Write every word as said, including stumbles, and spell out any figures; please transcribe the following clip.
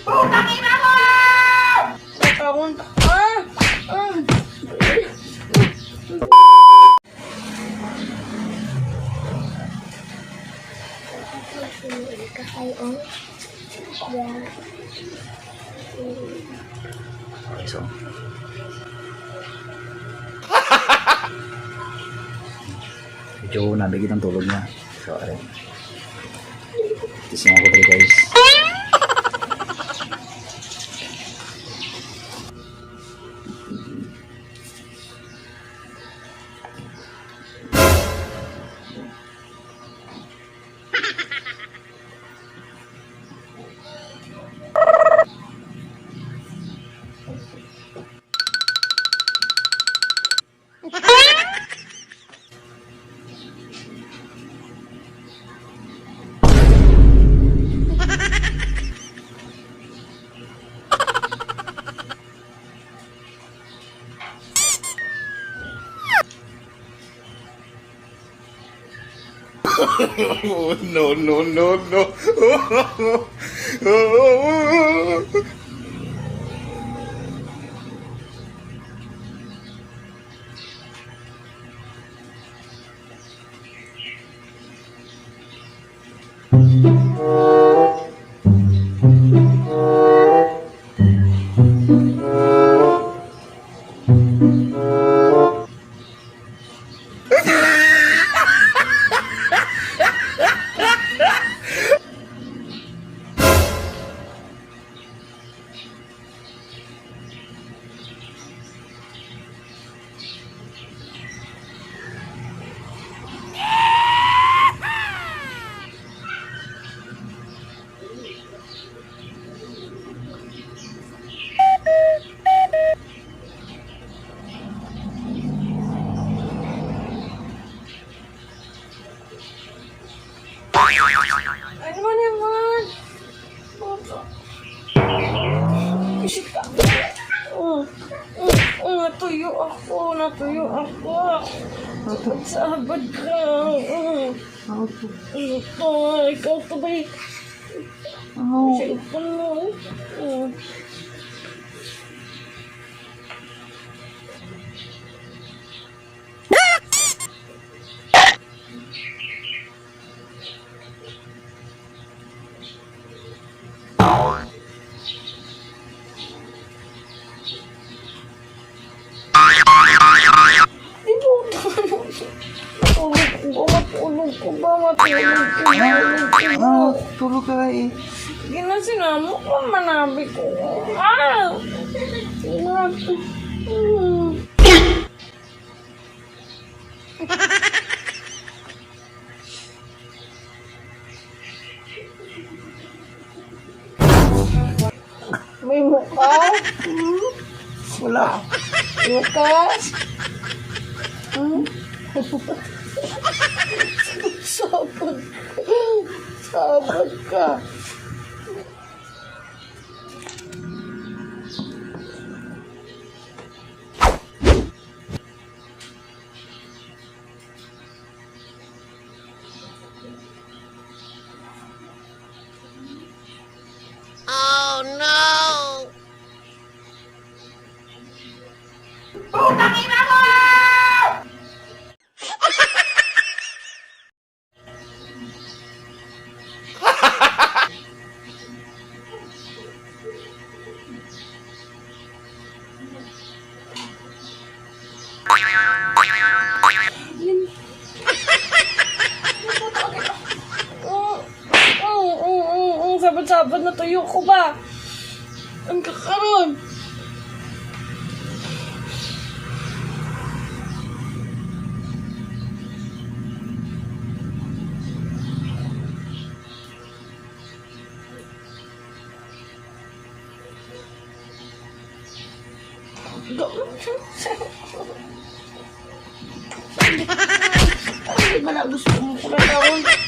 Putang ina mo! Katawan ka. Ah! Ah! Kakay, oh. Yeah. Okay, so. Medyo nabigit ang tulog niya. So, aray. Gising ako diri, guys. No, no, no, no. Ano man naman? Shit ka. Mm, mm, mm, natuyo ako, natuyo ako. Sabad ka. Mm. Ano to? Ano to? Ikaw to ba y-, Ano? Cellphone mo. Mm. Di ba, matulog ko ba, matulog ko ba, matulog ko ba, matulog ko ba? Ah, tulog ka eh. Ginasinamo ko, manabi ko. Ah! Manabi. Mm. May mukha? Hmm? Wala. Bukas? Hmm? Sabag ka. Sabag ka. Oh, no! Putang ina mo! Mm, mm, mm, mm, sabad-sabad, natuyo ko ba? Ang kakaron. Hindi ba na gusto mo pala tawon?